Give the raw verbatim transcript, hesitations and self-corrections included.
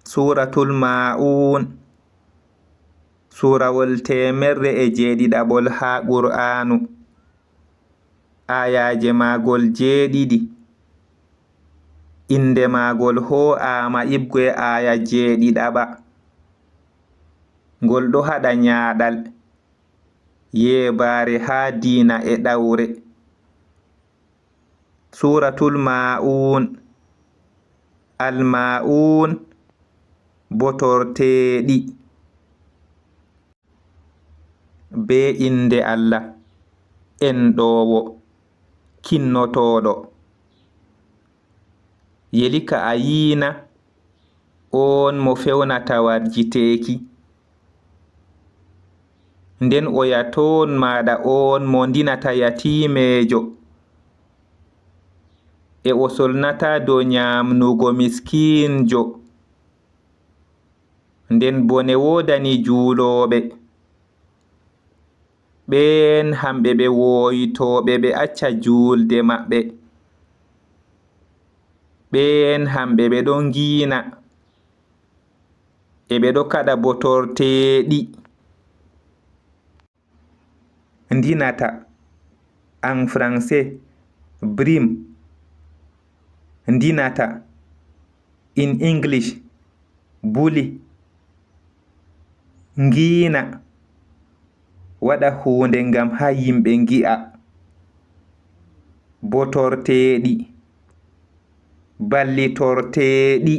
Suuratul Maa'uun, suurawol teemerre e jeeɗiɗaɓol haa Qur'aanu, aayaaje maagol jeeɗiɗi. Innde maagol hoo'aama iɓgo e aaya jeeɗiɗaɓa. Ngol ɗo haɗa nyaaɗal, yeebaare haa diina e ɗawre. Suuratul Maa'uun. Al-Maa'uun, botorteeɗi. Bee innde Allah, enɗoowo, kinnotooɗo. Yelika a yiina, oon mo fewnata warjiteeki. Nden o yatoon maaɗa oon mo ndinata yatiimeejo, e o solnata dow nyaamnugo miskiinjo. Nden bone woodani juulooɓe. Ɓeen hamɓe ɓe wooytooɓe ɓe acca juulde maɓɓe. Ɓeen hamɓe ɓe ɗon ngiina. E ɓe ɗo kaɗa botorteeɗi. Ndinata, en français, brime. Ndinata, in English, bully. Ngiina, waɗa huunde ngam haa yimɓe ngi'a. Botorteeɗi, ballitorteeɗi.